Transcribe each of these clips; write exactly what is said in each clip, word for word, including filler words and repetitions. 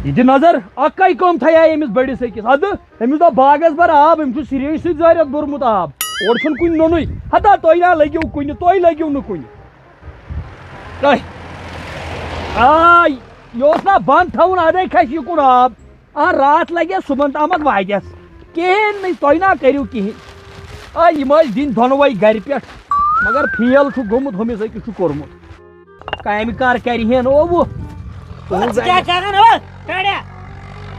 یہِ دِ نظر، اکھ کَے کٲم تھایے أمِس بٔڑِس أکِس۔ اَدٕ أمِس دوٚپ باغس بر آب، أمۍ چھُ سِریج سۭتۍ زٲرِتھ بوٚرمُت آب، اورٕ چھُنہٕ کُنہِ نوٚنُے۔ ہتا تُہۍ نا لٔگِو کُنہِ، تُہۍ لٔگِو نہٕ کُنہِ۔ تۄہہِ، آ، یہِ اوس نا بنٛد تھاوُن، اَدَے کھسہِ یہِ کُن آب۔ آ، راتھ لگہِ صُبحن تامَتھ واتٮ۪س۔ کِہیٖنۍ نہٕ، تۄہہِ نا کٔرِو کِہیٖنۍ۔ آ، یِم ٲسۍ دِنۍ دۄنوَے گرِ پٮ۪ٹھ، مگر فیل چھُ گوٚمُت، ہُمِس أکِس چھُ کوٚرمُت۔ کامہِ کار کرِ ہن اووُ۔ ژٕ کیٛاہ کران، او ٹاڑیا؟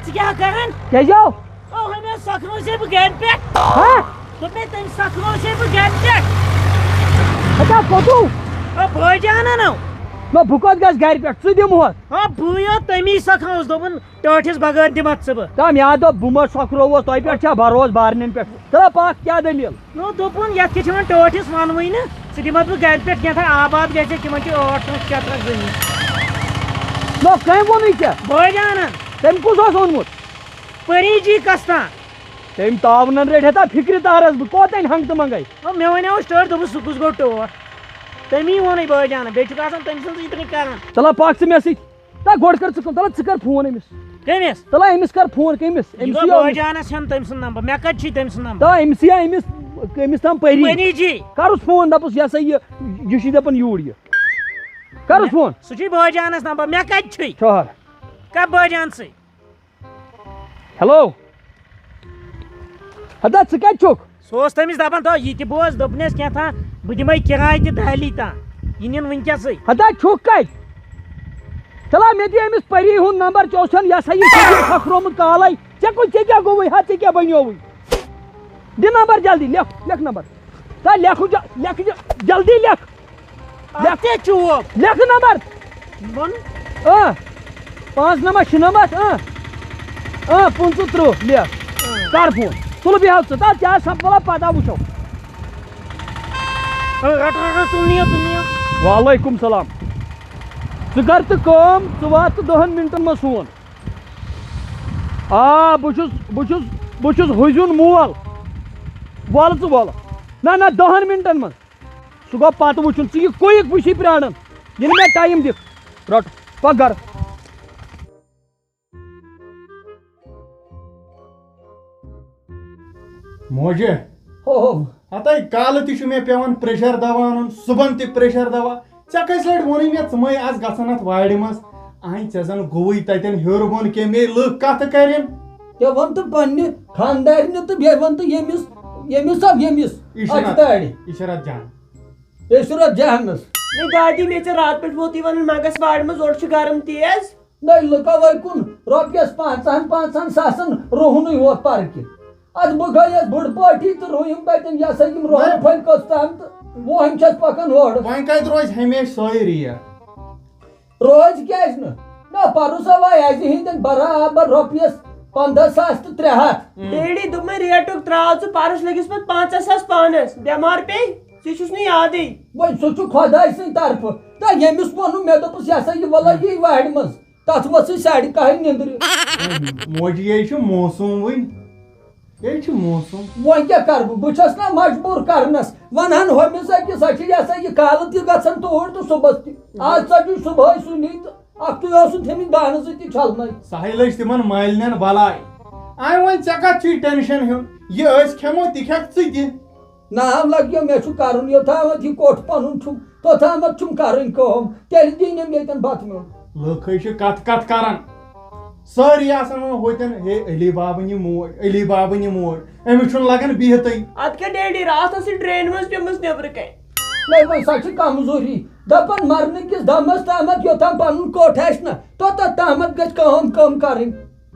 ژٕ کیٛاہ کران؟ کیٛازِ آو؟ او، ہُمۍ سۄکھنوو ژےٚ بہٕ گرِ پٮ۪ٹھ۔ ہا؟ دوٚپ مےٚ، تٔمۍ سۄکھنوو ژےٚ بہٕ گرِ پٮ۪ٹھ۔ ہتا کوٚتُو؟ او، بٲے جان اَنو۔ نہ، بہٕ کوٚت گژھٕ گرِ پٮ۪ٹھ؟ ژٕ دِمہوس۔ او، بٕے یوت تٔمی سۄکھنووُس، دوٚپُن، ٹٲٹھِس بغٲر دِمتھ ژٕ بہٕ۔ تام یاد دوٚپ، بہٕ ما سۄکھرووس تۄہہِ پٮ۪ٹھ؟ چھا بروسہٕ بارنٮ۪ن پٮ۪ٹھ؟ ترٛا پاکھ، کیٛاہ دٔلیٖل؟ نو، دوٚپُن، یَتھ کیٛاہ چھِ وَنان، ٹٲٹھِس وَنوٕے نہٕ۔ ژٕ دِمَتھ بہٕ گَرِ پٮ۪ٹھ کینٛہہ تام آباد گژھِ، تِمَن چھِ ٲٹھ پانٛژھ شیٚتھ ترٛکھ زٔمیٖن۔ نو، کٔمۍ ووٚنُے ژےٚ؟ بٲے جانَن۔ تٔمۍ کُس اوس اوٚنمُت؟ پری جی کَستان۔ تٔمۍ تاونَن رٔٹۍ ہتا فِکرِ تارَس بہٕ، کوتَن ہنٛگتہٕ منٛگَے؟ او، مےٚ وَنیوس ٹٲٹھ، دوٚپُس، سُہ کُس گوٚو ٹوٹھ؟ تٔمی ووٚنُے بٲے جانَن، بیٚیہِ چھُکھ آسان تٔمۍ سٕنٛزٕے یِتھ کٔنۍ کَران۔ تَلہ پَکھ ژٕ مےٚ سۭتۍ۔ تا گۄڈٕ کر ژٕ کٲم، تَلہ ژٕ کر فون أمِس۔ کٔمِس؟ تَلہ أمِس کر فون، کٔمِس؟ یہِ أمِس گوٚو یہِ بٲے جانَس ہٮ۪ن تٔمۍ سُنٛد نمبر۔ مےٚ کَتہِ چھُے تٔمۍ سُنٛد نمبر؟ تا أمِس یا أمِس، أمِس تام پٔری۔ پٔری جی۔ کرُس فون، دَپُس، یہِ ہسا یہِ، یہِ چھُے دَپان یوٗرۍ یہِ۔ کرُس فون۔ سُہ چھُے بٲے جانَس نمبر، مےٚ کَتہِ چھُے؟ ٹھٔہر۔ کَر بٲے جانسٕے؟ ہیلو۔ ہتا ژٕ کَتہِ چھُکھ؟ سُہ اوس تٔمِس دَپان، "تو یہِ تہِ بوز"، دوٚپنَس کینٛہہ تام، "بہٕ دِمَے کِراے تہِ دہلی تام، یہِ نِن وٕنکیٚسٕے۔" ہتا چھُکھ کَتہِ؟ تَلہ مےٚ دِ أمِس پٔری ہُنٛد نمبر، ژےٚ اوس یہِ ہسا یہِ فِکِر پھۄکھرومُت کالَے۔ ژےٚ کُس، ژےٚ کیٛاہ گوٚوُے ہا، ژےٚ کیٛاہ بَنیووُے؟ دِ نمبر جلدی، لیکھ، لیکھ نمبر۔ تا لیکھ جا-، لیکھ جا-، جلدی لیکھ۔ اَتھ کیٛاہ چوب؟ لیکھ نمبر۔ وَن۔ اۭں۔ پانٛژھ نمبر، شےٚ نمبر، اۭں۔ اۭں، پٕنٛژٕہ تٕرٛہ، لیکھ۔ اۭں۔ کر فون۔ تُل بیٚہہ ژٕ، تا کیٛاہ سپدِ وَلہ پتہ وٕچھو۔ اۭں، رٹ، رٹ، رٹ، تُل نِیو، تُل نِیو۔ وعلیکم سلام۔ ژٕ کر تہٕ کٲم، ژٕ وات تہٕ دَہَن منٹن منٛز سون۔ آ، بہٕ چھُس، بہٕ چھُس، بہٕ چھُس ہُزیُن مول۔ وَلہٕ ژٕ وَلہٕ۔ نہ، نہ، دَہَن منٹن منٛز۔ سُہ گوٚو پتہٕ وٕچھُن، ژٕ یہِ کویِک وٕچھی پرٛاران، ییٚلہِ مےٚ ٹایم دِکھ، رَٹ، پَکھ گَرٕ۔ موجہِ۔ ہو، ہو۔ ہَتَے کالہٕ تہِ چھُ مےٚ پٮ۪وان pressure دوا اَنُن، صُبحن تہِ pressure دوا۔ ژےٚ کٔژِ لَٹہِ ووٚنُے مےٚ، ژٕ مَے آس گژھان اَتھ وارِ منٛز؟ اَہَنۍ، ژےٚ زَن گوٚوُے تَتٮ۪ن ہیوٚر بۄن کیٚنٛہہ، مے لُکھ کَتھٕ کَرن۔ ژےٚ ووٚن تہٕ پننہِ خانٛدارنہِ تہٕ بیٚیہِ ووٚن تہٕ ییٚمِس، ییٚمِس ہا ییٚمِس عشرت، اَتھِ دارِ۔ عشرت جان۔ عشرت جانس۔ ہے دادی، مےٚ ژےٚ راتہٕ پٮ۪ٹھ ووتُے وَنان، مہ گژھ وارِ منٛز، اورٕ چھُ گرم تیز۔ نَے لُکو وَے کُن رۄپیَس پانٛژَن پانٛژَن ساسَن رُہنُے ہوت پَرکہِ۔ اَدٕ بہٕ گٔیَس بٔڑ پٲٹھی تہٕ رُہِم تَتٮ۪ن یہِ ہسا یِم رُہَن نَے۔ پھٔلۍ کٔژ تام تہٕ وُہَن چھَس پَکان ہورٕ۔ وۄنۍ کَتہِ روزِ ہمیشہِ سۄے ریٹ؟ روزِ کیٛازِ نہٕ؟ نہ، پَرُس آو اَسہِ ہِنٛدٮ۪ن برابر رۄپیَس پنٛداہ ساس تہٕ ترٛےٚ ہَتھ۔ ڈیڈی دوٚپ مےٚ، ریٹُک ترٛاو ژٕ، پَرُس لٔگِس پَتہٕ پنٛژاہ ساس پانَس، بٮ۪مار پیٚیہِ، ژےٚ چھُس نہٕ یادٕے۔ وۄنۍ سُہ چھُ خۄداے سٕنٛدِ طرفہٕ۔ تہٕ ییٚمِس ووٚنُم، مےٚ دوٚپُس، یہِ ہسا یہِ وَلہ یی وارِ منٛز۔ تَتھ ؤژھٕے ساڑِ کاہہِ نیٚنٛدرِ۔ موجی، یے چھُ موسم وٕنۍ۔ یے چھُ موسم۔ وۄنۍ کیٛاہ کَرٕ بہٕ؟ بہٕ چھَس نا مجبوٗر کَرنَس۔ وَنہٕ ہَن ہُمِس أکِس، سۄ چھِ یہِ ہسا یہِ کالہٕ تہِ گژھان توٗرۍ تہٕ صُبحَس تہِ۔ آز ژَٹِو صُبحٲے سُلی تہٕ اَکھتُے اوسُن تھٔمٕتۍ بانہٕ زٕ تہِ چھَلنَے۔ ساحل ٲسۍ تِمَن مٲلنٮ۪ن بَلاے۔ آے وۄنۍ ژےٚ کَتھ چھُے ٹٮ۪نشَن ہیوٚن؟ یہِ أسۍ کھٮ۪مو تہِ کھٮ۪کھ ژٕ تہِ۔ ناو لگیو، مےٚ چھُ کرُن یوٚتامَتھ یہِ کوٚٹھ پَنُن چھُم، توٚتامَتھ چھُم کرٕنۍ کٲم۔ تیٚلہِ دی نہٕ مےٚ ییٚتٮ۪ن بَتہٕ میوٚن۔ لُکھ ہے چھِ کَتھ کَتھ کران۔ سٲری آسان وَنان ہوتٮ۪ن، "ہے، علی بابٕنۍ یہِ موج، علی بابٕنۍ یہِ موج، أمِس چھُنہٕ لگان بِہتٕے۔" اَدٕ کیٛاہ ڈیڈی، راتھ ٲس یہِ ڈرٛینہِ منٛز پیٚمٕژ نیٚبرٕ کَنہِ۔ نہ، وۄنۍ سۄ چھِ کمزوری۔ دَپان، مرنہٕ کِس دمس تامَتھ یوٚتام پَنُن کوٚٹھ آسہِ نہ، توٚتَتھ تامَتھ گژھِ کٲم کٲم کَرٕنۍ۔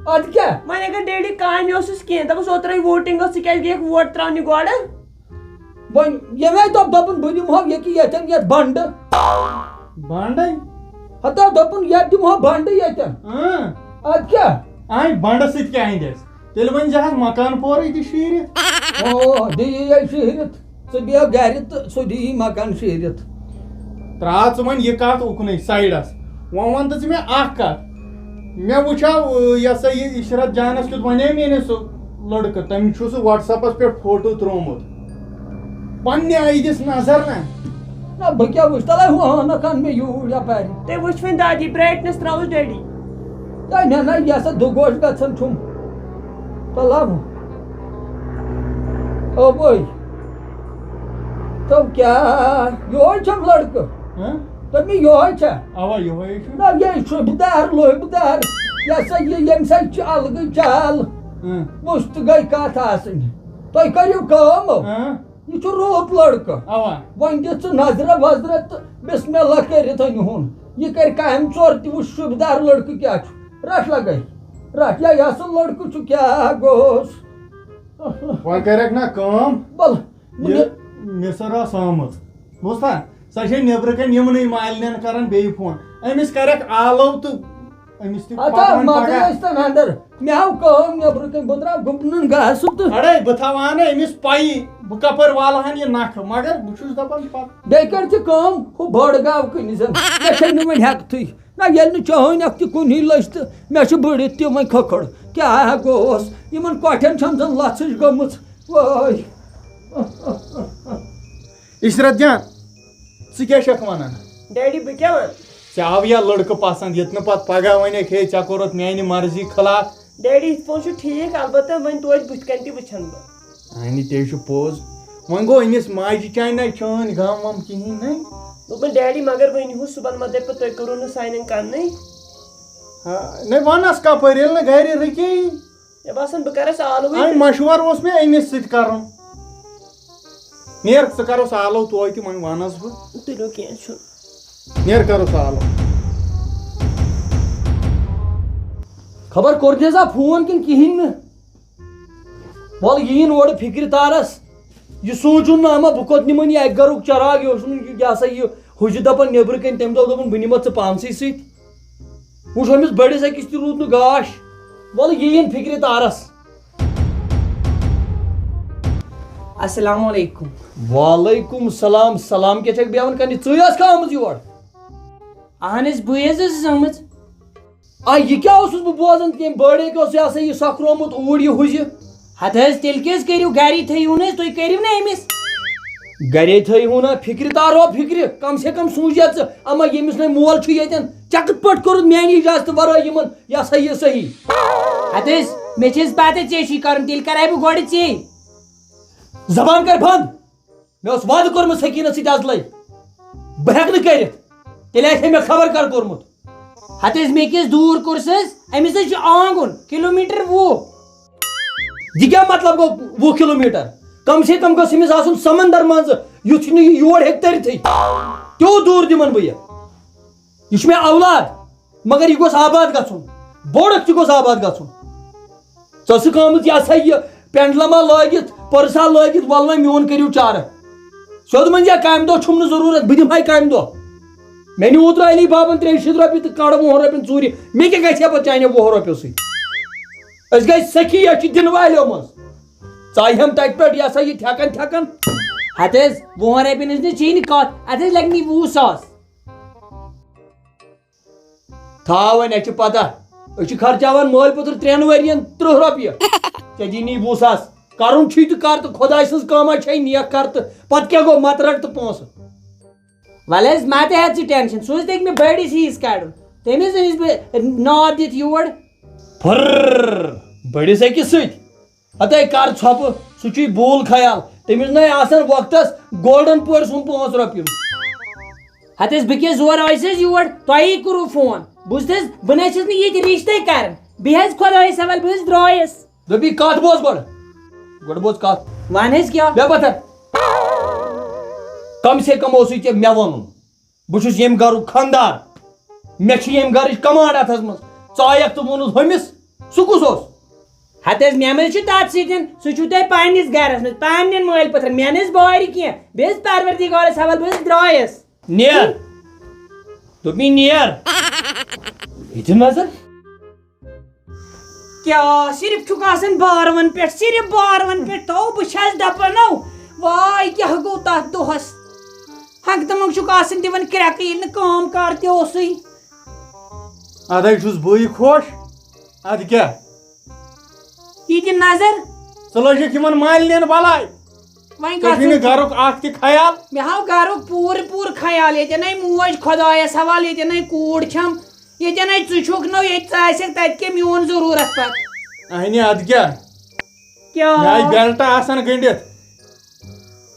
اَدٕ کیٛاہ؟ وۄنۍ اگر ڈیڈی کامہِ اوسُس کینٛہہ، دَپُس اوترَے ووٹِنٛگ ٲس، ژٕ کیٛازِ گٔیَکھ ووٹ ترٛاونہِ گۄڈٕ؟ وۄنۍ ییٚمہِ آیہِ دوٚپ، دوٚپُن، "بہٕ دِمہو ییٚکیٛاہ ییٚتٮ۪ن یَتھ بنٛڈٕ۔" بنٛڈَے؟ ہتا دوٚپُن، "یَتھ دِمہو بنٛڈٕ ییٚتٮ۪ن۔" اۭں۔ اَدٕ کیٛاہ؟ آے بنٛڈٕ سۭتۍ کیٛاہ اَندٮ۪س؟ تیٚلہِ ؤنۍ زِ حظ مکان پورٕے تہِ شیٖرِتھ۔ او، دِ یہِ یے شیٖرِتھ۔ ژٕ بیٚہہ گرِ تہٕ سُہ دِیی مکان شیٖرِتھ۔ ترٛاو ژٕ وۄنۍ یہِ کَتھ اُکنُے سایڈَس۔ وۄنۍ وَن تہٕ ژٕ مےٚ اَکھ کَتھ۔ مےٚ وٕچھاو، یہِ ہسا یہِ عشرت جانَس کیُتھ وَنے مےٚ نہٕ سُہ لٔڑکہٕ، تٔمِس چھُ سُہ WhatsApp-س پٮ۪ٹھ فوٹو ترٛوومُت۔ پنٛنہِ اَتھِ دِس نظر نہ۔ نہ، بہٕ کیٛاہ وٕچھٕ؟ تَلَے ہُہ ہٲنَکھ اَن مےٚ یوٗرۍ یَپارِ۔ تُہۍ وٕچھ وۄنۍ دادی، brightness ترٛاوُس ڈیڈی۔ ہے نہ نہ، یہِ ہسا دُگوش گژھان چھُم۔ تلو۔ اوے۔ تو کیٛاہ یِہوٚے چھُم لڑکہٕ؟ ہہ؟ دوٚپمَے یِہوٚے چھا؟ اوا، یِہوٚے چھُ۔ نہ، یہِ چھُ بہٕ دار، لوٚہہِ بہٕ دار۔ یہِ ہسا یہِ، ییٚمہِ سۭتۍ چھِ الگٕے چال۔ ہہ۔ وُچھ تہٕ گٔے کتھ آسٕنۍ۔ تُہۍ کٔرِو کٲم۔ ہہ؟ یہِ چھُ رُت لڑکہٕ۔ اوا۔ وۄنۍ دِ ژٕ نظرہ وظرہ تہٕ بسم اللہ کٔرِتھ أنۍ ہُن۔ یہِ کرِ کامہِ ژور تہِ، وٕچھ شوٗبدار لڑکہٕ کیٛاہ چھُ۔ رٹھ لگے۔ رٹھ یا، یہِ اصل لڑکہٕ چھُ، کیٛاہ گوٚوس؟ وۄنۍ کَرٮ۪کھ نا کٲم۔ بل، یہِ مےٚ مِسٕر ٲس آمٕژ۔ بوٗزتھا؟ سۄ چھےٚ نیٚبرٕ کَنۍ یِمنٕے مالِنٮ۪ن کران بیٚیہِ فون۔ أمِس کَرٮ۪کھ آلو تہٕ أمِس تہِ اَتھ آو پَکان مَزٕ پَگاہ۔ ٲسۍ تَن اَندَر۔ مےٚ آو کٲم نیٚبرٕ کَنۍ، بہٕ درٛاو گُپنَن گاسہٕ تہٕ اَڑے بہٕ تھاوہا نہٕ أمِس پَیی، بہٕ کَپٲرۍ والہٕ ہَن یہِ نَکھٕ، مگر بہٕ چھُس دَپان پَتہٕ۔ بیٚیہِ کٔر ژٕ کٲم، ہُہ بٔڑ گاو کٕنہِ زَن۔ مےٚ چھَنہٕ نہٕ وۄنۍ ہٮ۪کتھٕے۔ نہ، ییٚلہِ نہٕ چٲنۍ اَکھ تہِ کُنی لٔج تہٕ مےٚ چھُ بٔڑِتھ تہِ وۄنۍ کھٔکھٕڑ۔ کیٛاہ گوٚوس؟ یِمَن کۄٹھٮ۪ن چھَم زَن لَژھٕج گٔمٕژ۔ وٲے۔ عشرت جان، ژٕ کیٛاہ چھَکھ وَنان؟ ڈیڈی، بہٕ کیٛاہ وَنہٕ؟ ژےٚ آو یا لڑکہٕ پسند، ییٚتہِ نہٕ پتہٕ پگاہ وَنکھ، ہے، ژےٚ کوٚرُتھ میانہِ مرضی خلاف۔ ڈیڈی، یِتھ پٲٹھۍ چھُ ٹھیٖک، البتہ وۄنۍ توتہِ بٕتھِ کنہِ تہِ وٕچھن بہٕ۔ اہنہِ، تے چھُ پوٚز۔ وۄنۍ گوٚو أمِس ماجہِ چانہِ نَے چٲنۍ غم وم کِہیٖنۍ نَے۔ دوٚپُن، ڈیڈی، مگر وۄنۍ ہُہ صُبحن مہ دَپہِ پتہٕ تُہۍ کٔرٕو نہٕ سانٮ۪ن کَننٕے۔ ہا، نَے وَنس کَپٲرۍ، ییٚلہِ نہٕ گرِ رُکے۔ مےٚ باسان، بہٕ کَرَس آلوٕے اَمہِ تہٕ مشورٕ اوس مےٚ أمِس سۭتۍ کَرُن۔ نیر، ژٕ کَرُس آلو توتہِ، وۄنۍ وَنَس بہٕ۔ تُلِو، کینٛہہ چھُنہٕ۔ نیر، کَرُس آلو۔ خبر کوٚر تہِ حظ آ فون کِنہٕ کِہیٖنۍ نہٕ؟ وَلہٕ یِیِن اورٕ فِکرِ تارَس۔ یہِ سوٗنٛچُن نہٕ اَما بہٕ کوٚت نِمَن یہِ اَکہِ گَرُک چراغ، یہِ اوس نہٕ یہِ، یہِ ہسا یہِ ہُجہِ دَپان نیٚبرٕ کَنۍ، تٔمۍ دوٚپ، دوٚپُن، بہٕ نِمَتھ ژٕ پانسٕے سۭتۍ۔ وٕچھ، أمِس بٔڑِس أکِس تہِ روٗد نہٕ گاش۔ وَلہٕ یہِ یِن فِکرِ تارَس۔ السلام علیکم۔ وعلیکم السلام۔ سلام کیٛاہ چھَکھ بیٚہوان کَرنہِ؟ ژٕے ٲسکھا آمٕژ یور؟ اہن حظ، بٕے حظ ٲسٕس آمٕژ۔ آ، یہِ کیٛاہ اوسُس بہٕ بوزان؟ تٔمۍ بٔڑ أکۍ اوس یہِ ہسا یہِ سۄکھرومُت اوٗرۍ یہِ ہُزِ۔ ہتہٕ حظ، تیٚلہِ کیٛازِ کٔرِو؟ گری تھٲیِو نہٕ حظ، تُہۍ کٔرِو نہٕ أمِس۔ گرے تھٲیِو نہ فِکرِ، تارو فِکرِ، کم سے کم سوٗنٛچ یا ژٕ، اما ییٚمِس نَے مول چھُ ییٚتٮ۪ن، ژےٚ کِتھ پٲٹھۍ کوٚرُتھ میٛانہِ اِجازتہٕ ورٲے یِمن، یہِ ہسا یہِ صحیح؟ ہتہٕ حظ، مےٚ چھِ حظ پتہ ژےٚ چھُے کرُن، تیٚلہِ کرے بہٕ گۄڈٕ ژےٚ۔ زبان کر بنٛد۔ مےٚ اوس وعدٕ کوٚرمُت سکیٖنس سۭتۍ ازلے۔ بہٕ ہٮ۪کہٕ نہٕ کٔرِتھ۔ تیٚلہِ آسہِ ہے مےٚ خبر کر کوٚرمُت۔ ہتہٕ حظ، مےٚ کیٛاہ حظ دوٗر کوٚر سُہ حظ؟ أمِس حظ چھُ آنٛگُن کِلوٗ میٖٹر وُہ۔ یہِ کیٛاہ مطلب گوٚو وُہ کِلوٗ میٖٹر؟ کم سے کم گوٚژھ أمِس آسُن سمندر منٛزٕ، یُتھ نہٕ یہِ یور ہیٚکہِ تٔرِتھٕے۔ تیوٗت دوٗر دِمن بہٕ یہِ۔ یہِ چھُ مےٚ اولاد، مگر یہِ گوٚژھ آباد گژھُن، بوٚڑ اکھ تہِ گوٚژھ آباد گژھُن۔ ژٕ ٲسٕکھ آمٕژ یہِ ہسا یہِ پینڈلما لٲگِتھ، پٔرسا لٲگِتھ، وَلہٕ وۄنۍ میون کٔرِو چارٕ۔ سیوٚد ؤنۍ زِ کامہِ دۄہ چھُم نہٕ ضروٗرت، بہٕ دِمہٕ ہاے کامہِ دۄہ۔ مےٚ نیوٗ اوترٕ علی بابن ترٛیٚیہِ شیٚتھ رۄپیہِ تہٕ کڑٕ وُہن رۄپین ژوٗرِ، مےٚ کیٛاہ گژھِ ہا پتہٕ چانیو وُہو رۄپیو سۭتۍ؟ أسۍ گٔے سخی، أسۍ چھِ دِنہٕ والیو منٛز۔ ژایہِ ہم تتہِ پٮ۪ٹھ یہِ ہسا یہِ تھٮ۪کان تھٮ۪کان۔ ہتہٕ حظ، وُہن رۄپین ہٕنٛز نہٕ چیٖنی کتھ، اتھ حظ لگہِ نہٕ وُہ ساس۔ تھاو وۄنۍ، اَسہِ چھِ پتہ، أسۍ چھِ خرچاوان مٲلۍ پوٚتُر ترٛٮ۪ن ؤرین تٕرٛہ رۄپیہِ۔ ژےٚ دِنی وُہ ساس۔ کرُن چھُے تہٕ کر تہٕ، خۄداے سٕنٛز کٲما چھے نیک کر تہٕ پتہٕ کیٛاہ گوٚو، متہٕ رٹ تہٕ پونٛسہٕ۔ وَلہٕ حظ، مہ تہِ ہیٚہ ژٕ ٹینشن، سُہ حظ تیٚکہِ مےٚ بٔڑِس ہِوِس کَڑُن، تٔمِس أنِس بہٕ ناد دِتھ یور۔ پھٕرر، بٔڑِس أکِس سۭتۍ؟ ہتے کر ژھۄپہٕ، سُہ چھُے بوٗل خیال۔ تٔمِس نَے آسان وقتس گولڈن پورِ سُم پانٛژھ رۄپیہِ۔ ہتہٕ حظ، بہٕ کیٛاہ زورٕ آیس حظ یور؟ تۄہی کوٚروٕ فون۔ بوٗزتھ حظ، بہٕ نَے چھَس نہٕ ییٚتہِ رِشتے کران۔ بیٚیہِ حظ خۄدایس حوالہٕ، بہٕ حظ درٛایس۔ دوٚپی کتھ بوز گۄڈٕ۔ گۄڈٕ بوز کتھ۔ وَن حظ کیٛاہ؟ بیٚہہ پتھر۔ کم سے کم اوسُے ژےٚ مےٚ وَنُن۔ بہٕ چھُس ییٚمہِ گرُک خانٛدار۔ مےٚ چھِ ییٚمہِ گرٕچ کمانڈ اَتھس منٛز۔ ژٕ آیکھ تہٕ ووٚنُتھ ہُمِس، سُہ کُس اوس؟ ہتہٕ حظ، مےٚ منٛز چھُ تَتھ سۭتۍ، سُہ چھُو تۄہہِ پننِس گرس منٛز، پننٮ۪ن مٲلۍ پٔتھرن، مےٚ نہٕ حظ بارِ کینٛہہ۔ بیٚیہِ حظ پروردگارس حوالہٕ، بہٕ حظ درٛایس۔ نیر۔ دوٚپمَے نیر۔ یہِ دِ نظر۔ کیٛاہ صرف چھُکھ آسان بارون پٮ۪ٹھ، صرف بارون پٮ۪ٹھ۔ تو بہٕ چھَس دَپان، او، واے، کیٛاہ گوٚو تَتھ دۄہَس؟ ہنٛگہٕ تہٕ منٛگہٕ چھُکھ آسان دِوان کرٛٮ۪کہٕ، ییٚلہِ نہٕ کٲم کار تہِ اوسُے۔ اَدَے چھُس بٕے خۄش، اَدٕ کیٛاہ؟ یہِ دِ نظر۔ ژٕ لٔجِکھ یِمَن مالِنٮ۪ن بَلاے۔ وۄنۍ ژےٚ چھُے نہٕ کَتھ؟ گَرُک اَکھ تہِ خیال۔ مےٚ ہاو گَرُک پوٗرٕ پوٗرٕ خیال، ییٚتٮ۪ن نَے موج خۄدایَس حوالہٕ، ییٚتٮ۪ن نَے کوٗر چھَم۔ ییٚتٮ۪ن ہے ژٕ چھُکھ نو، ییٚتہِ ژٕ آسٮ۪کھ، تَتہِ کیٛاہ میون ضروٗرت پتہٕ؟ اہنہِ، اَدٕ کیٛاہ؟ کیٛاہ؟ مےٚ آیہِ بیلٹہٕ آسان گٔنٛڈِتھ۔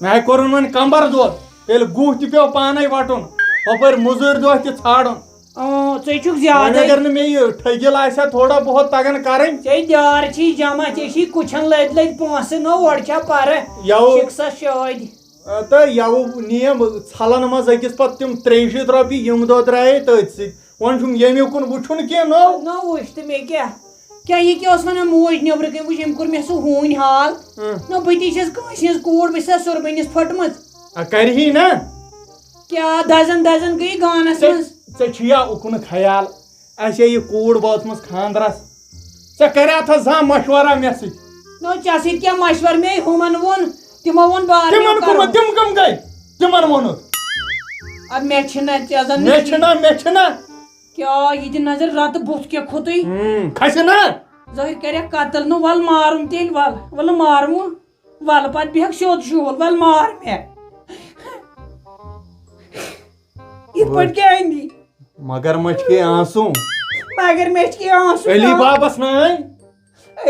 مےٚ آیہِ کوٚرُن وۄنۍ کمبر دود۔ ییٚلہِ گُہہ تہِ پیوٚو پانے وٹُن، ہۄپٲرۍ مُزوٗرۍ دۄہ تہِ ژھانڈُن۔ اۭں، ژٕ چھُکھ وۄنۍ زیادَے۔ اگر نہٕ مےٚ یہِ ٹھٔگِل آسہِ ہا تھوڑا بہت تگان کرٕنۍ۔ ژےٚ دار چھی جمع، ژےٚ چھی کُچھن لٔدۍ لٔدۍ پونٛسہٕ، نہ اورٕ چھا پرٕ؟ یَوٕ شِکسَس شٲدۍ۔ آ، تہٕ یَوٕ نِیَم ژھلن منٛز أکِس پتہٕ تِم ترٛیٚیہِ شیٖتھ رۄپیہِ، یِم دۄد درٛایے تٔتھۍ سۭتۍ۔ وۄنۍ چھُم ییٚمہِ کُن وٕچھُن کینٛہہ نوٚو۔ نہ وٕچھ تہٕ مےٚ کیٛاہ؟ کیٛاہ یہِ کیٛاہ اوس ونان موج نیٚبرٕ کَنۍ وٕچھ، أمۍ کوٚر مےٚ سُہ ہوٗنۍ حال۔ اۭں۔ نہ بہٕ تی چھَس کٲنٛسہِ ہِنٛز کوٗر، بہٕ چھَس سۄ سُربٔنِس پھٔٹمٕژ۔ آ، کرِہی نہ۔ کیٛاہ دَزَن دَزَن گٔیہِ گانَس ژےٚ، منٛز؟ ژےٚ چھُیا اُکُن خیال؟ اَسہِ یہِ کوٗر وٲژمٕژ خانٛدرَس۔ ژےٚ کریاتھا زانٛہہ مشورہ مےٚ سۭتۍ؟ نو، ژےٚ سۭتۍ کیٛاہ مشورٕ؟ مے ہُمن ووٚن، تِمو ووٚن بارنیو تِمن کمن، کرو۔ تِم کم گٔے؟ تِمن ووٚنُتھ۔ اَدٕ مےٚ چھِنہ، ژےٚ زن مےٚ نہٕ چھِنہ، مےٚ چھِنہ۔ کیٛاہ یہِ دِ نظر رتہٕ بُتھ کیٛاہ کھوٚتُے؟ ہُم، کھسہِ نہ۔ ظٲہِر کرٮ۪کھ قتل نہٕ، ول مارُم تیٚلہِ، ول، ول مارُم، ول پتہٕ بیٚہکھ سیوٚد شول، ول مار مےٚ۔ یِتھ پٲٹھۍ کیٛاہ اندی؟ مگر مچھ کے آنسو۔ مگر مچھ کے آنسو علی نا۔ بابس ناے۔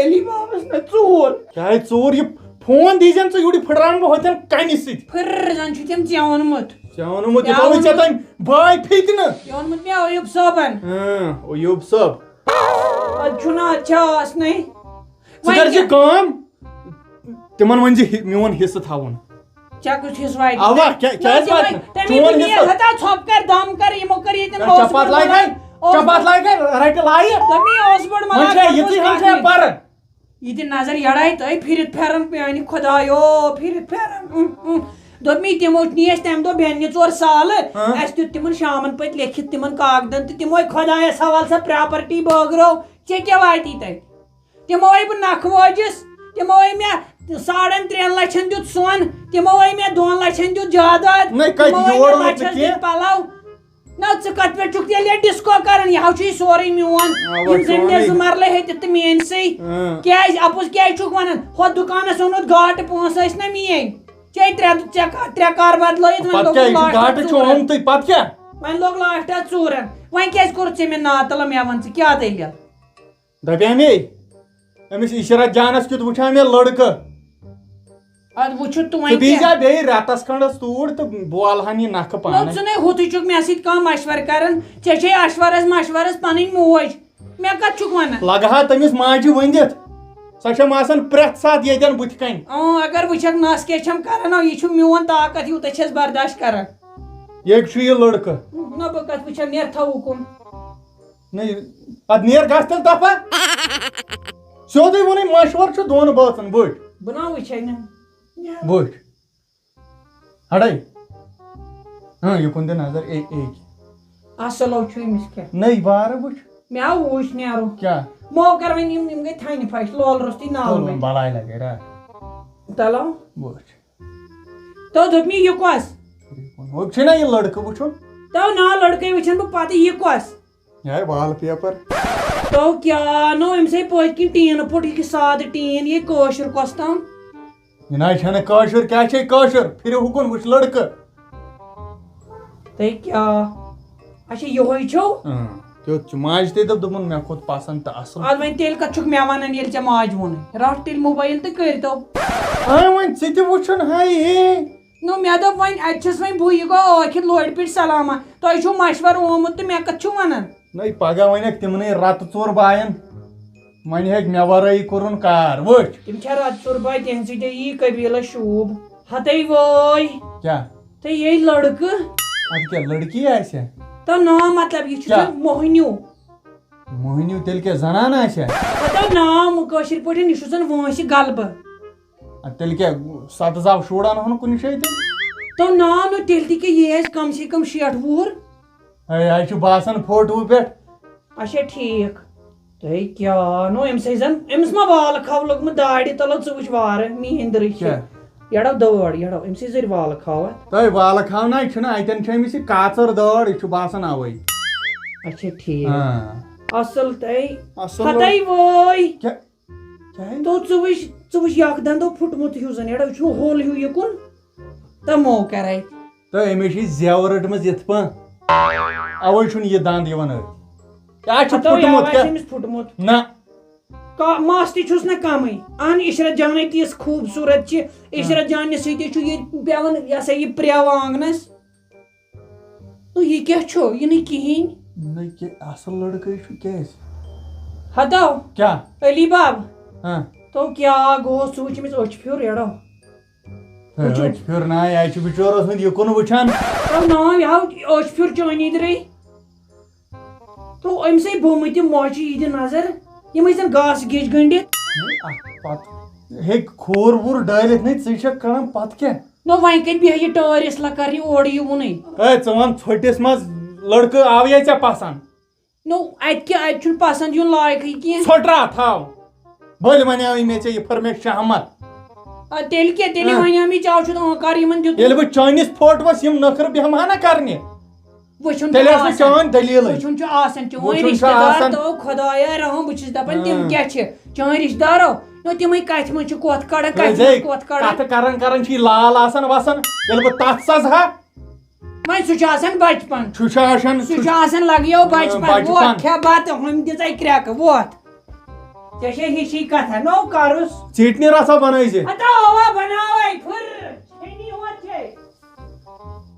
علی بابس نہ ژوٗر۔ کیٛاہ ژوٗر؟ یہِ فون دیٖزٮ۪ن ژٕ یورٕ، یہِ پھٕٹراوَن بہٕ ہوٚتٮ۪ن کنہِ سۭتۍ۔ پھٕر زن چھُ تٔمۍ ژےٚ اوٚنمُت۔ ژےٚ اوٚنمُت، یہِ ژےٚ تھوٚوُے اوٚنمُت۔ ژےٚ تٔمۍ بھاے فِتنہٕ۔ یہِ اوٚنمُت مےٚ ایوب صٲبن۔ ہاں، ایوب صٲب۔ اتھ چھُنہٕ، اتھ چھا آسنٕے۔ ژٕ وۄنۍ کر زِ کیٛاہ؟ کٲم، تِمن ؤنۍ زِ ہِ-، میون حصہٕ تھاوُن۔ ژےٚ کُس حصہٕ واتہِ؟ اوا، کیٛاہ، کیٛازِ نہ، واتہِ نہٕ؟ تِمن چون تٔمۍ حصہٕ۔ ہتا ژھۄپ کر، دم کر، یِمو کر ییٚتٮ۪ن ژےٚ اوس پتھ بوٚڑ لاگہِ ملک، وۄنۍ؟ اوس ژےٚ پتھ لاگہِ وۄنۍ؟ رٹہِ لایہِ؟ تٔمی اوس بوٚڑ ملک وۄنۍ چھا کوٚرمُت یِژٕے ہن کتھ چھا منٛز۔ پرٕ؟ یہِ تہِ نظر یڑاے تۄہہِ پھِرِتھ پھیرن میانہِ خۄدایو، پھِرِتھ پھیرن۔ اُم، اُم۔ دوٚپمی تِمو نی اَسہِ تَمہِ دۄہ بیٚنہِ ژور سالہٕ، ہاں۔ اَسہِ دیُت تِمن شامن پٔتۍ لیکھِتھ تِمن کاغدن تہٕ تِموے خۄدایس حوالہٕ سۄ پراپرٹی بٲگرو۔ ژےٚ کیٛاہ واتی تَتہِ؟ تِمو ہے بہٕ نکھٕ وٲجِس، تِمو ہے مےٚ ساڑن ترٛٮ۪ن لچھن دیُت سۄن، تِمو ہے مےٚ دۄن لچھن دیُت جاداد، نَے، کَتہِ تِمو ہے یور مےٚ اوٚنُتھ نہٕ لچھس کینٛہہ۔ دِتۍ پَلو۔ نہ، ژٕ کَتھ پٮ۪ٹھ چھُکھ تیٚلہِ یہِ ڈِسکو کَران؟ یہِ ہاو چھُے سورُے میون۔ اَوا، یِم زٔمیٖنَس چونُے۔ زٕ مرلہٕ ہیٚتِتھ تہٕ میٛٲنۍ سٕے۔ اۭں۔ کیٛازِ؟ اَپُز کیٛازِ چھُکھ وَنان؟ ہۄتھ دُکانَس اوٚنُتھ گاٹہٕ، پونٛسہٕ ٲسۍ نہ میٛٲنۍ۔ ژےٚ ترٛےٚ، ژےٚ کا-، ترٛےٚ کارٕ بدلٲیِتھ، وۄنۍ پَتہٕ لوگُتھ کیٛاہ؟ یہِ چھُ لاسٹَس گاٹہٕ چھُ ژوٗرَن۔ اوٚنمُتٕے، پَتہٕ کیٛاہ؟ وۄنۍ لوگ لاسٹَس ژوٗرَن۔ وۄنۍ کیٛازِ کوٚرُتھ ژےٚ مےٚ ناتَلہٕ؟ مےٚ وَن ژٕ کیٛاہ دٔلیٖل؟ دَپیٛاے مے، أمِس عشرت جانَس کیُتھ وٕچھان مےٚ لٔڑکہٕ۔ اَدٕ وٕچھِو تُہۍ وۄنۍ ژٕ بیٚہہ کیٛاہ؟ زِ بیٚیہِ رٮ۪تَس کھنٛڈَس توٗرۍ تہٕ بہٕ والہٕ ہَن یہِ نَکھٕ نہ، پانَے۔ ژٕ نَے ہوٚتُے چھُکھ مےٚ سۭتۍ کانٛہہ مَشوَرٕ کَران۔ ژےٚ چھے اَشوَرَس مَشوَرَس پَنٕنۍ موج۔ مےٚ کَتھ چھُکھ وَنان؟ لَگہٕ ہا تٔمِس ماجہِ ؤنِتھ۔ سۄ چھےٚ مےٚ آسان پرٛٮ۪تھ ساتہٕ ییٚتٮ۪ن بٕتھِ کَنۍ۔ اۭں، اگر وٕچھَکھ نَس کیٛاہ چھَم کَران، اَو یہِ چھُ میون طاقت، یوٗتاہ چھَس برداش کَران۔ ییٚتہِ چھُ یہِ لٔڑکہٕ۔ نہ، بہٕ کَتھ وٕچھَکھ، نیرتھا اُکُن۔ نہ، یہِ، اَدٕ نیر گژھ تیٚلہِ دفعہ۔ سیوٚدُے ووٚنُے، مشورٕ چھُ دۄن بٲژن، بٔٹھۍ۔ بہٕ نا وٕچھے نہٕ۔ بٔٹھۍ۔ ہڑے۔ ہاں، یہِ کُن دِ نظر، اے، اے۔ اصل ہو چھُ أمِس کیٛاہ؟ نٔے وارٕ وٕچھ۔ مےٚ آو وٕچھ نیرُن۔ کیٛاہ؟ مو کر وۄنۍ یِم، یِم گٔے تھنہِ پھش، لول روٚستُے نالہٕ تُل وۄنۍ مٔتۍ۔ بلاے لگے را۔ تلو۔ وٕچھ۔ تو دوٚپ مےٚ، یہِ کۄس؟ وۄنۍ چھُے نا یہِ لڑکہٕ وٕچھُن۔ تو نا لڑکے وٕچھن بہٕ پتہٕ، یہِ کۄس؟ یہِ آیہِ wallpaper۔ تو کیٛاہ نو أمۍ سٕے پٔتۍ کِنۍ ٹیٖن پھوٚٹ، یہِ کہِ سادٕ ٹیٖن، یہِ کٲشُر کۄس تام؟ یہِ نہ چھَنہٕ کٲشُر، کیٛاہ چھے کٲشُر؟ پھِرِ ہُکُن وٕچھ لڑکہٕ۔ تُہۍ کیٛاہ؟ اچھا، یِہوٚے چھو؟ اۭں، تیُتھ چھُ۔ ماجہِ تہِ دوٚپ، دوٚپُن، مےٚ کھوٚت پسنٛد تہٕ اصٕل۔ اَدٕ وۄنۍ تیٚلہِ کَتھ چھُکھ مےٚ وَنان، ییٚلہِ ژےٚ ماجہِ ووٚنُے؟ رَٹھ تیٚلہِ موبایِل تہٕ کٔرۍتو۔ اَے، وۄنۍ ژٕ تہِ وٕچھُن، ہاے ہے۔ نو، مےٚ دوٚپ، وۄنۍ اَتہِ چھَس وۄنۍ بٕے، یہِ گوٚو ٲخِر لورِ پٮ۪ٹھ سلامہ۔ تۄہہِ چھُو مشورٕ آمُت تہٕ مےٚ کَتھ چھُو وَنان؟ نَے، پگاہ وَنٮ۪کھ تِمنٕے رَتہٕ ژور باین، وۄنۍ ہیٚکہِ مےٚ وَرٲیی کوٚرُن کار۔ وٕچھ۔ تِم چھا رَتہٕ ژور باے، تِہنٛدِ سۭتۍ یی قبیٖلَس شوٗب۔ ہَتَے وٲے۔ کیٛاہ؟ تہٕ یے لڑکہٕ۔ اَدٕ کیٛاہ، لڑکی آسہِ؟ تو ناو مطلب، یہِ چھُ کیٛاہ؟ سُہ موہنیوٗ۔ موہنیوٗ تیٚلہِ کیٛاہ، زنان آسہِ؟ پتہٕ ناو کٲشِر پٲٹھۍ، یہِ چھُ زَن وٲنٛسہِ غلبہٕ۔ اَدٕ تیٚلہِ کیٛاہ، سَتھ زاو شُر اَنہٕ ہون کُنہِ جایہِ تیٚلہِ؟ تو ناو نہٕ تیٚلہِ تہِ کیٛاہ، یہِ آسہِ کم سے کم شیٹھ وُہُر۔ ہے، یہِ چھُ باسان فوٹوٗ پٮ۪ٹھ۔ اچھا، ٹھیٖک۔ تُہۍ کیٛاہ نو أمۍ سٕے زَن، أمِس ما والہٕ کھاو لوٚگمُت داڑِ تَلو، ژٕ وٕچھ وارٕ، میٛٲنۍ دٔرٕے چھِ۔ کیٛاہ؟ یَڑو دٲڑ، یَڑو، أمۍ سٕے زٔرۍ والہٕ کھاو اَتھ۔ تۄہہِ والہٕ کھاو نہ، یہِ چھُنہٕ اَتٮ۪ن، چھِ أمِس یہِ کاژٕر دٲڑ، یہِ چھُ باسان اَوَے۔ اچھا، ٹھیٖک۔ ہاں۔ اَصٕل تۄہہِ۔ اَصٕل۔ ہَتَے وٲے۔ کیٛاہ؟ کیٛاہ؟ تو ژٕ وٕچھ، ژٕ وٕچھ یہِ اَکھ دَنٛدو پھُٹمُت ہیوٗ زَن، یَڑو، یہِ چھُنہٕ ہوٚل ہیوٗ یِکُن۔ تہٕ مو کَرَے۔ تہٕ أمِس چھِ زیوٕ رٔٹمٕژ یِتھ پٲٹھۍ۔ اَوَے چھُنہٕ یہِ دَنٛد یِوان أتھۍ۔ کیٛاہ چھُ ہتو پھُٹمُت یاوٕ کیٛاہ؟ آسہِ أمِس پھُٹمُت۔ نہ۔ کا-، مَس تہِ چھُس نہٕ کَمٕے۔ اَہَن عشرت جانَے تِژھ خوٗبصوٗرت چھِ۔ عشرت جاننہِ سۭتۍ چھُ ییٚتہِ پٮ۪وان، یہِ ہسا یہِ پرٛٮ۪و آنٛگنَس۔ نو، یہِ کیٛاہ چھُ؟ یہِ نہٕ کِہیٖنۍ۔ نہ، کہِ اَصٕل لٔڑکَے چھُ، کیٛازِ؟ ہتو۔ کیٛاہ؟ علی باب۔ ہاں۔ تو کیٛاہ گوٚو؟ سُہ وٕچھ أمِس أچھ پھیُر، یَڑو۔ ہے، وٕچھِو۔ أچھ پھیُر نہ، یہِ چھُ بِچورَس ہُنٛد یِکُن وٕچھان۔ تو نا، یہِ ہاو أچھ پھیُر چٲنی درٕے۔ تو أمۍ سٕے بومٕتۍ تِم مۄچہِ یہِ دِ نظر، یِم ٲسۍ زَن گاسہٕ گیٚج گٔنٛڈِتھ۔ ہے، اَتھ پَتہٕ ہیٚکہِ کھوٗر ووٗر ڈٲلِتھ، نہ، ژٕے چھَکھ کَڑان پَتہٕ کیٛاہ؟ نو، وۄنۍ کَتہِ بیٚہہِ یہِ ٹٲرۍ اِسلا کَرنہِ اورٕ یِوُنٕے؟ ہے، ژٕ وَن ژھوٚٹِس منٛز لٔڑکہٕ آوٕے ژےٚ پَسنٛد؟ نو، اَتہِ کیٛاہ، اَتہِ چھُنہٕ پَسنٛد یُن لایقٕے کینٛہہ۔ ژھوٚٹرا تھاو۔ بٔلۍ وَنیٛاوٕے مےٚ ژےٚ یہِ فرمٲیِش شہمت۔ آ، تیٚلہِ کیٛاہ؟ تیٚلہِ ہاں۔ وَنیٛاو مےٚ ژےٚ، آو چھُتھ آنکار یِمَن دیُتمُت۔ ییٚلہِ بہٕ چٲنِس فوٹوَس یِم نٔخرٕ بیٚہمہٕ ہا نہ کَرنہِ، وٕچھُن تیٚلہِ چھُ آسہِ نہٕ آسان۔ چٲنۍ دٔلیٖلٕے۔ وٕچھُن چھُ آسان، چٲنۍ وٕچھُن چھُ رِشتہٕ دار آسان۔ تو خۄدایا رحم، بہٕ چھُس دَپان، تِم ہاں۔ کیٛاہ چھِ؟ چٲنۍ رِشتہٕ دارو؟ نو، تِمَے کَتھِ منٛز چھِ کوٚتھ کَڑان، کَتھِ منٛز ہے، کوٚتھ کَڑان؟ کَتھٕ کَران کَران چھِ یہِ لال آسان وَسان۔ ییٚلہِ بہٕ تَتھ سَزٕ ہا۔ وۄنۍ سُہ چھُ آسان بَچپَن۔ سُہ چھُ آسان، سُہ چھُ آسان لَگیو بَچپَن۔ بَچپَن۔ ووت کھےٚ بَتہٕ، ہُمۍ دِژَے کرٛٮ۪کہٕ، ووت۔ ژےٚ چھے ہِشی کَتھا، نو کَرُس۔ ژیٖٹنہِ رَژھا بَنٲیزِ۔ ہتا اوا بَناو۔